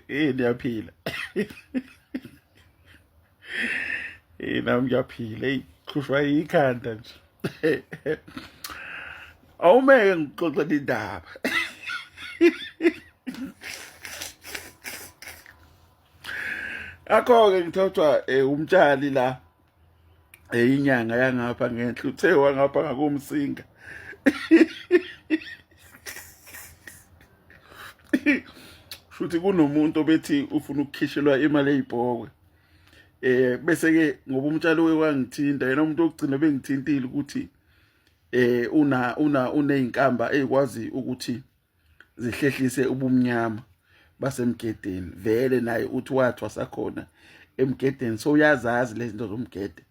Eh niyaphila. Eh nami ngiyaphila. Hey khushwa ikhanda nje. Awumeke ngixoxele indaba. Akho-ke ngithothwa umtshali la inyanga yangapha ngenhla uthe wangapha ngakumsinga shuthi kunomuntu obethi ufuna ukukhishelwa imali eyibhokwe eh bese ke ngoba umtshali wangithinta yena umuntu okugcina bengithintile ukuthi eh una una unezinkamba ezikwazi ukuthi zihlehlise ubumnyama basemgedeni vele naye uthi wathwasa khona emgedeni so uyazazi lezi zinto zomgede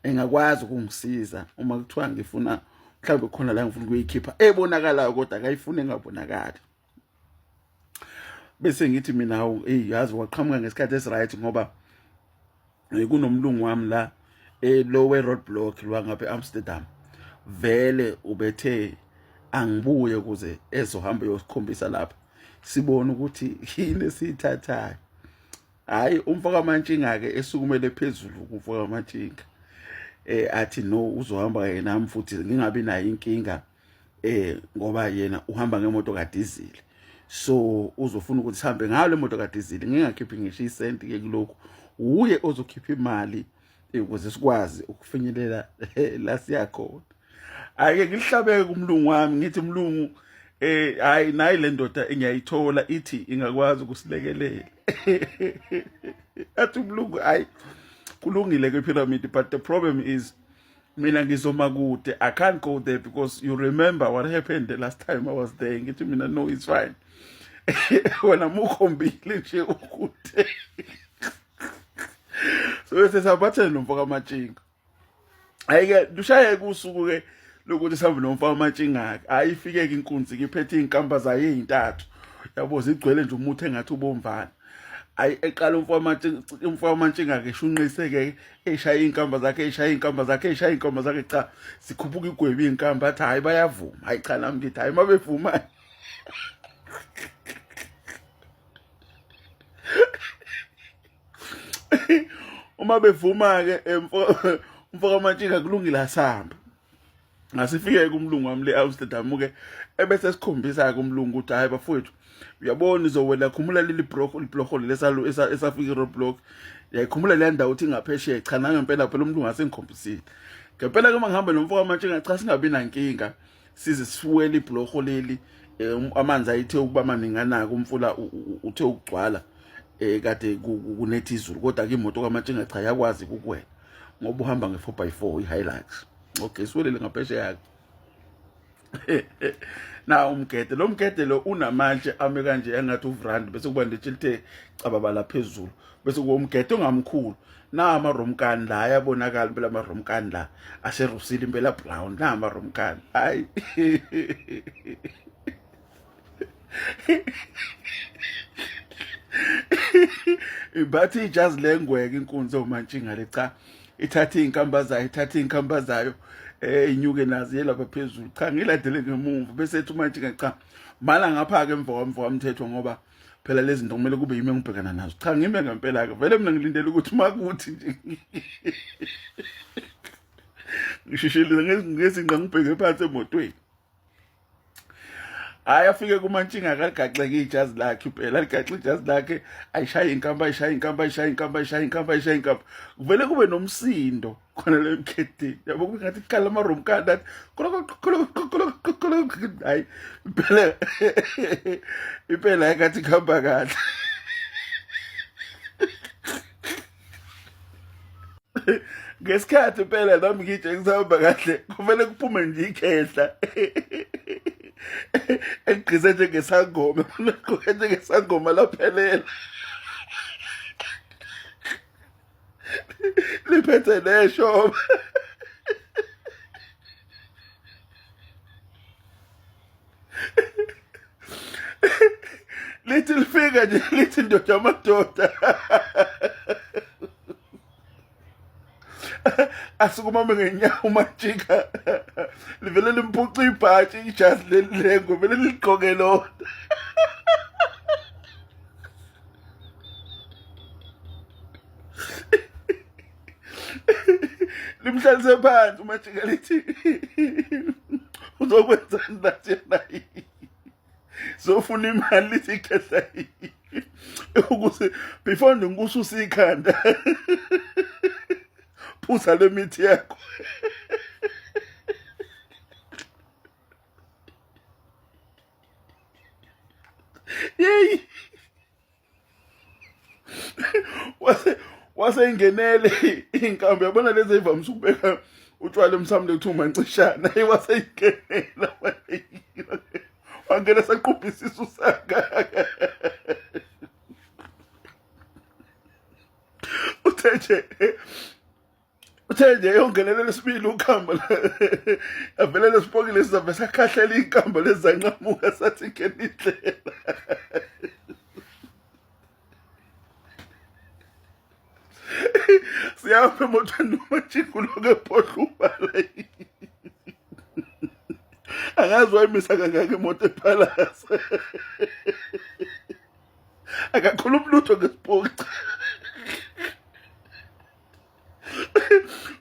engakwazi ukungisiza uma kuthiwa ngifuna mhlawumbe khona la ngifuna ukuyikhipha ebonakalayo kodwa akayifuni engabonakali bese ngithi mina hawu hey yazi waqhamuka ngesikhathi esiright ngoba kunomlungu wami la lo we road block lwangapha eAmsterdam vele ubethe angibuye ukuze ezohamba yosikhombisa lapha sibone ukuthi yini esiyithathayo. Hayi umfo kaMantshinga ke esukumele phezulu umfo kaMantshinga athi no uzohamba yena nami futhi ngingabi nayo inkinga ngoba yena uhamba ngemoto kadizili so uzofuna ukuthi sihambe ngayo le moto kadizili ngingakhiphi ngisho isenti ke kulokhu uye ozokhipha imali ukuze sikwazi ukufinyelela la siyakhona. Ake ngihlabeke kumlungu wami ngithi mlungu hayi nayi le ndoda engiyayithola ithi ingakwazi ukusilekelela. Athi umlungu hayi kulungile ke pyramid but the problem is mina ngizoma kude I can't go there because you remember what happened the last time I was there. Ngithi mina no it's fine. Wena mukhombile nje ukude. So bese sabathele nomfo kaMatshinga. Hayi-ke lushayeke usuku-ke lokuthi sihambe nomfo kaMatshinga-ke. Hhayi ifike-ke inkunzi ke iphethe iy'nkamba zayo ey'ntathu. Yabo zigcwele nje umuthi engathi ubomvana. Hayi eqala umfo kaMatshinga-ke eshunqise-ke eshaya iy'nkamba zakhe eshaya iy'nkamba zakhe eshaya iy'nkamba zakhe cha zikhuphuka igwebi iy'nkamba athi hhayi bayavuma. Hhayi cha nami ngithi hhayi uma bevuma uma bevuma-ke umfo kaMantshinga kulungile asambe. Ngasifike kumlungu wami le Amsterdam ke ebese sikhombisa ke umlungu ukuthi hayi bafowethu uyabona izowela khumula leli block liblock lesalo esafika i-roadblock yayikhumula le ndawo uthi ngaphesheya cha nangempela phela umlungu asengikhombisile ngempela ke uma ngihamba nomfo kaMantshinga cha singabi nankinga size siwele ibhlorho leli amanzi ayithe ukuba maningana-ke umfula uthe ukugcwala kade kunetha izulu kodwa ke imoto kaMantshinga cha yakwazi ukuwela ngoba uhamba nge-4 by 4 i-Hilux. Okay siwelele ngaphesheya ke na umgede lo mgede lo unamatshe ame kanje engathi uvrand bese kuba nje lithe cababala phezulu bese kuba umgede ongamkhulu na amaromkani la ayabonakala impela amaromkani la aserusile impela brown na amaromkani hayi imbatha ijazi lengweke inkunzi omantshinga le cha ithatha iy'nkamba zayo ithatha iy'nkamba zayo inyuke nazo iye lapha phezulu cha ngilandele ngemumva bese ethi umantshinga cha mala ngapha-ke emva kwami mthethwa ngoba phela lezi zinto kumele kube yimi engibhekana nazo cha ngime ngempela-ke vele mina ngilindele ukuthi uma kuthi nje ngishishile ngezinqa ngibheke phansi emotweni. Hayi afike kumantshinga akaligaxeke ijazi lakhe impela aligaxe ijazi lakhe ayishaye inkamba ayishaye inkamba ayishaye inkamba ayishaye inkamba ayishaye inkamba kuvele kube nomsindo khona le mkhedeni yabo kube ngathi kukhala amaromkani athi hayi impela impela ayikathi kuhamba kahle. Ngesikhathi impela nami ngitshe ngisahamba kahle kumele kuphume nje ikhehla egqize njengesangoma egqoke njengesangoma laphelela liphethe neshoba. Lithi lifika nje lithi ndoda amadoda Asukumame ngenyawo uMajika, livele limphuca ibhatshi, ijazi leli lengwe vele ligqoke lona. Limhlalise phansi uMajika, lithi uzokwenzani lathi yena zofuna imali, lithi ikhehla ukuthi before ngikususa ikhanda phuza le mithi yakho. Yeyi, wase ingenele inkambi, yabona lezi ezivamise ukubeka utshwala emsamo lekuthiwa umancishana, wase ingenela, wangena saqubha isisu sakhe. Uthe nje yongenelela isibili ukhamba, avele lesipokile sizabe sakhahlela inkamba lezanqamuka, sathi ngena indlela. Siyahamba emotweni noMajingu lokhu ephohla ubala, angazi wayimisa kangaka imoto ephalaza, akakhulumi lutho ngesipoki,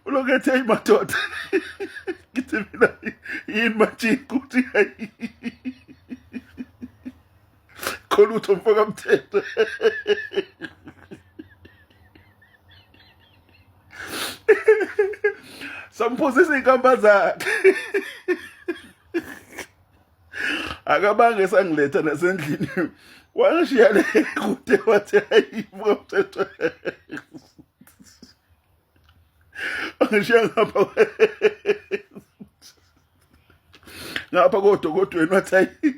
ulokhu ethi eyi madoda. Ngithi mina yini Majingu? Uthi hayi kholutho mfokamthetho. Samphuzisa iy'nkamba zakhe, akabange sangiletha nasendlini, wangishiya le kude, wathi hayi mfokamthetho, wangishiya ngapha ngapha kodokodweni, wathi hayi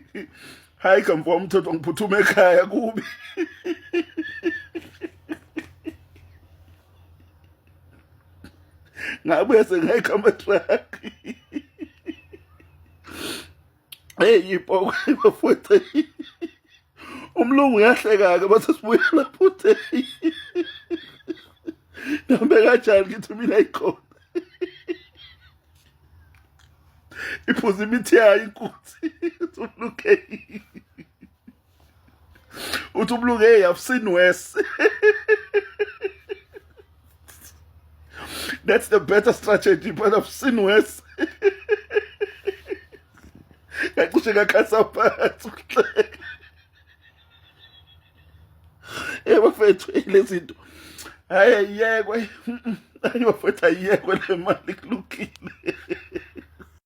hayi kamfo womthetho, ngiphuthuma ekhaya kubi. Ngabuya sengayikho ama-truck. Hey, ipoko bafowethu, umlungu uyahleka-ke, base sibuya lapho, uthe nambe kanjani? Ngithi mina ikhona iphuza imithi yayo inkunzi. Uthi umlungu, uthi umlungu, hey, I've seen worse, that's the better strategy, but I've seen worse. Ngacishe ngakhasa phansi ukuhleka. Eh bafethu, lezi zinto hayi ayiyekwe, hayi bafethu, ayiyekwe le mali, kulungile.